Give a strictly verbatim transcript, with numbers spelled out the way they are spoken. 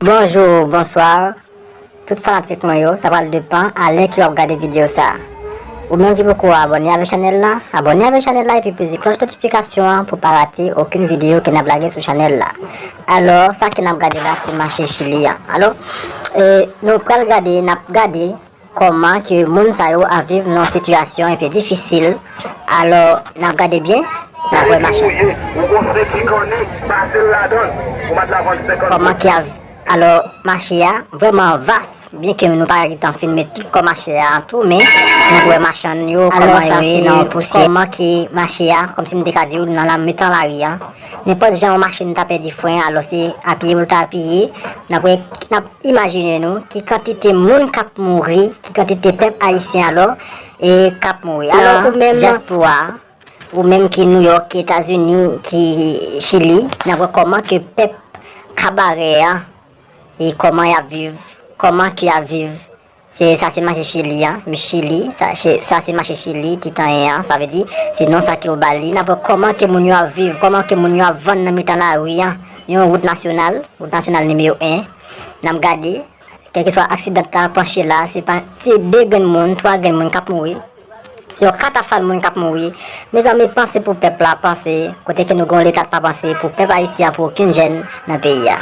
Bonjou, bonswa. Tout fanatik mwen yo, sa pral depann a lè ke w ap gade videyo sa a. Ou menm ki poko abòne avèk chanèl la, abòne avèk chanèl la epi peze klòch notifikasyon an pou pa rate okenn videyo ke n ap lage sou chanèl la. Alò, sa ke n ap gade la, se mache Chili a. Alò, e, nou pral gade, n ap gade kòman ke moun sa yo ap viv nan sitiyasyon enpe difisil. Alò, n ap gade byen, n ap wè machann. Kòman ke a, alò, mache a vrèman vas, byen ke nou pa gentan filme tout kò mache a tou, men n ap wè machann yo, kòman yo ye nan pousyè. Kòman ke mache a, kòmsi m te ka di w, nan la mitan lari a. Nenpòt jan yon machin ta pèdi fren, alò se apiye pou l ta apiye. N ap wè, n ap imajine nou ki kantite moun k ap mouri, ki kantite pèp ayisyen alò, e k ap mouri. Alò, ou menm dyaspora, ou menm ki Nouyòk, ki Etazini, ki Chili, n ap wè kòman ke pèp Kabarè a, e kòman y ap viv, kòman ke y ap viv. Se, sa se mache Chili a, mi Chili, sa se, sa se mache Chili, Titanyen an, sa vle di, se non sa ke yo ba li. N ap wè kòman ke moun yo ap viv, kòman ke moun yo ap vann nan mitan lari a. Yon wout nasyonal, wout nasyonal nimewo en. N ap gade, kèlkeswa aksidan ta panche la, se pa ti de grenn moun, twa grenn moun k ap mouri. Se yon katafal moun k ap mouri. Mezanmi, panse pou pèp la, panse. Kote ke nou gen yon leta k pa panse pou pèp ayisyen an, pou okenn jèn nan peyi a.